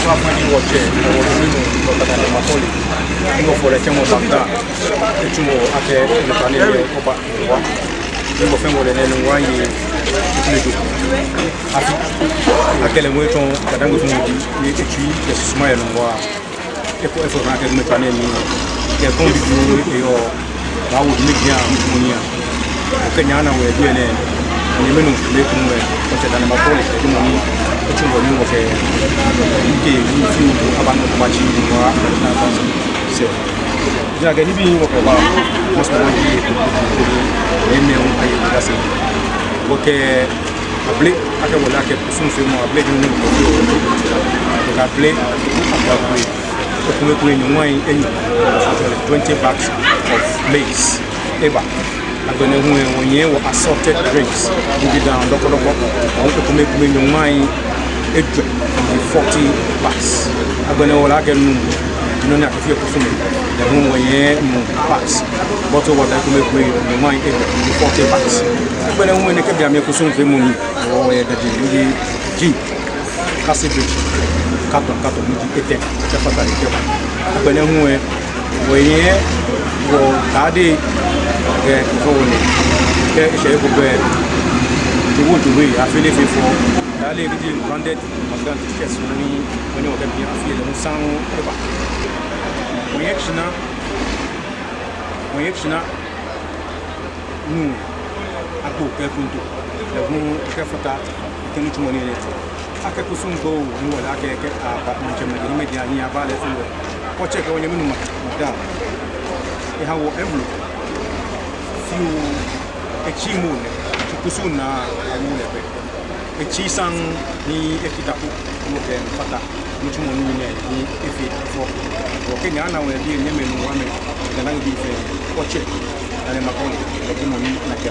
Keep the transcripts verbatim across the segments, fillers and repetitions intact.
Afa ni wɔtsɛ, wɔ Nyɔŋmɔ, Doctor Daniel Macaulay, ni wɔfɔɔ lɛ tsɛmɔ Doctor, etsu wɔ akɛ, nukpa ni yɔɔ, wɔba, wɔ. Ni wɔfɛɛ wɔle nɛɛ, ni wɔye, ekule do. Afi, akɛ lɛ ŋwɛi tsɔ, Ga-Dangme fɔmɔ bi, ni etsui, yɛ susuma yɛ nɔ wa. Eko, efɔ na akɛ ŋmɛtsa nɛɛ ni, yɛ kɔn bi do, eyɔɔ, ba wo ni dia, mɔ ni ya. Okɛ nyɛ ana wɔ yɛ biɛ nɛɛ, ni mɛni mɛi komɛi, wɔtsɛ Daniel Macaulay, ejɛ mɔ ni, etsu wɔ ni wɔkɛ, ni kɛ, ni fi, aba nɔ kɔba tsi, ni wa, sɛɛ. Ni akɛ nibii wɔkɛba, mɔsɔn wɔye, ni mɛi hu aye, ni kase. Wɔkɛ, abele, akɛ wɔle akɛ kusumfeemɔ, abele ji nɔ ni wɔkɛ, wɔkɛ abele, abele. Ekomekome nyɔŋmai enyɔ, twenty bags of maize eba. Agbɛnɛ hu lɛ, wɔyɛ wɔ assorted drinks, ni ji daa dɔkɔdɔkɔ, ekomekome nyɔŋmai ejwɛ, forty bags. Agbɛnɛ wɔle akɛ nu, nɔ ni akɛfeɔ kusum, lɛ hu wɔyɛ nu bags. Bottle water ekomekome nyɔŋmai ejwɛ, forty bags. Agbɛnɛ hu lɛ, nɛkɛ bianɛ kusumfeemɔ mli, wɔyɛ daji, ni ji, ji. Kase bridge, carton, carton, ni ji etɛ, kɛfata ni kɛba. Agbɛnɛ hu lɛ, wɔyɛ, wɔ atade, kɛ, kɛ wɔ nɛɛ, kɛ eshɛ eko pɛ, tsobo, tsobo, afee lɛ fɛɛ fɔ. Atade ni ji branded, branded tickets ni, ni wɔkɛ bi afee lɛ hu saŋŋ eba. Wɔyɛ tsina, wɔyɛ tsina. Nu, agbo kɛ kuntu, lɛ hu kɛfata, kɛ nitsumɔ ni yɔɔ. Akɛ kusum gbɔ, ni wɔle akɛ, kɛ aba, maŋtsɛmɛi, ni mɛi ji anyiɛ aba lɛ fɛɛ lɛ. Wɔtsɛ kɛ wɔnyɛmi nuu ma, madam. Eha wɔ envelope. Fioo, etsi mɔ nɛ, tsu kusum naa, awo lɛ pɛ. Etsi saŋŋ ni ekita ko, ni wɔkɛfata, nitsumɔ nɛɛ ni efee fɔ. Wɔkɛ nyɛ ana wɔ yɛ biɛ, nyɛmɛi nuu amɛ, Ga-Dangme bii fɛɛ, wɔtsɛ, Daniel Macaulay, lɛ ji mɔ ni na kɛ.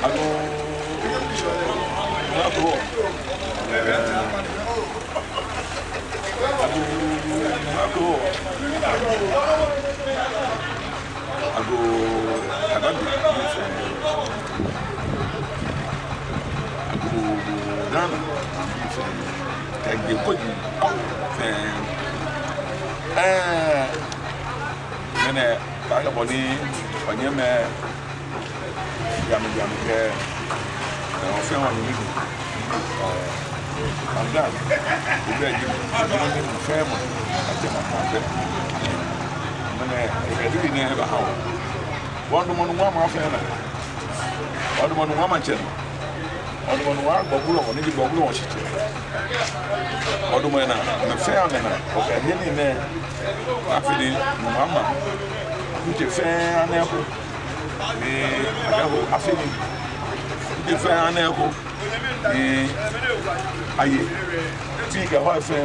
Agoo, agoo. Agoo, agoo. Agoo, Ga-Dangme. Agoo, Ghana. Kɛ gbekɛbii fɛɛ. Ɛɛ, mɛni, kɛ akɛ bɔ ni, wɔnyɛmɛi, yami, yami kɛ, ɛɛ, wɔfɛɛ wɔnyɛmi nuu. Ɛɛ, Ga-Dangme, obi aji, mɔ ni fɛɛ mɔ, ajɛ ma kpa fɛɛ. Mɛni, ekɛ nibii nɛɛ baha wɔ. Wɔdamɔ nɔ ŋmaa maŋ fɛɛ naa. Wɔdamɔ nɔ ŋmaa maŋtsɛ naa. Wɔdamɔ nɔ ŋmaa gbɔgbulɔ, ni ji gbɔgbulɔ shitsɛ. Wɔdamɔ naa, mɛi fɛɛ amɛnaa, wɔkɛ hei nɛɛ, afee ni nɔ ŋmaa maŋ. Ntsɛ fɛɛ ana eko. Ni akɛ eko afee ni. Ntsɛ fɛɛ ana eko. Ni aye. Fɛɛ kɛ hɔ fɛɛ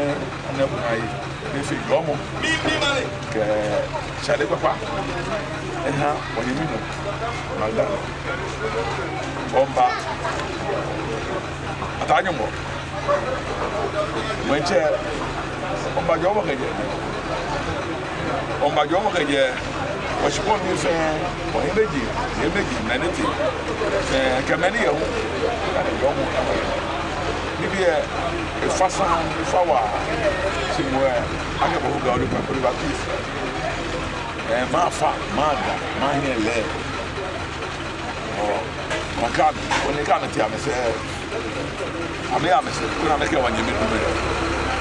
ana eko ni aye. Ni fɛɛ jɔɔmɔ. Kɛ shade kpakpa. Eha, wɔnyɛmi nuu. Magda. Omba. Ataa Nyɔŋmɔ. Maŋtsɛ. Omba jɔɔmɔ kɛjɛ. Omba jɔɔmɔ kɛjɛ. Wɔshikpɔŋ mli fɛɛ. Wɔhiɛmɛiji. Hiɛmɛiji. Mɛni ti. Ɛɛ, kɛ mɛni yɛ hu. Kɛ jɔɔmɔ. Nibii lɛ. Efa saŋŋ, efa waa. Shi moŋ lɛ. Akɛ bɔ hu Ga odi kpakpo ba peace. Ɛɛ, maŋ fa, maŋ da, maŋ hiɛ lɛ. Ɔɔ, maŋ kɛ amɛ, koni kɛ amɛtee amɛsɛɛ. Amɛya amɛsɛɛ, koni amɛkɛ wɔnyɛmi nuu mɛi.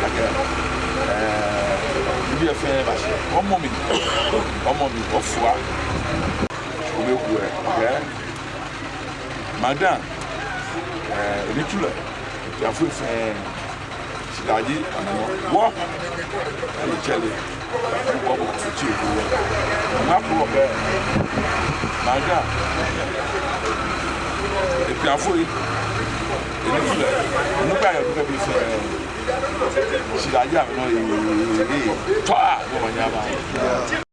Akɛ, ɛɛ, nibii lɛ fɛɛ bashi. Omɔ mi, omɔ mi, ofua. Omɛ hu lɛ, ɛɛ. Madam, ɛɛ, onitsumɔ lɛ, opiafoi fɛɛ. Shidaa ji, amɛnɔ. Wɔ. Ayi tsɛre. Wɔ bo kɔ tsi eku wɔ. Ŋmaa kɔ wɔ kɛ. Maŋ Ga. Opiafoi. Nukpa yɛ nukpa bi sɛ. Shi la ya no ee. Tswa no manyama.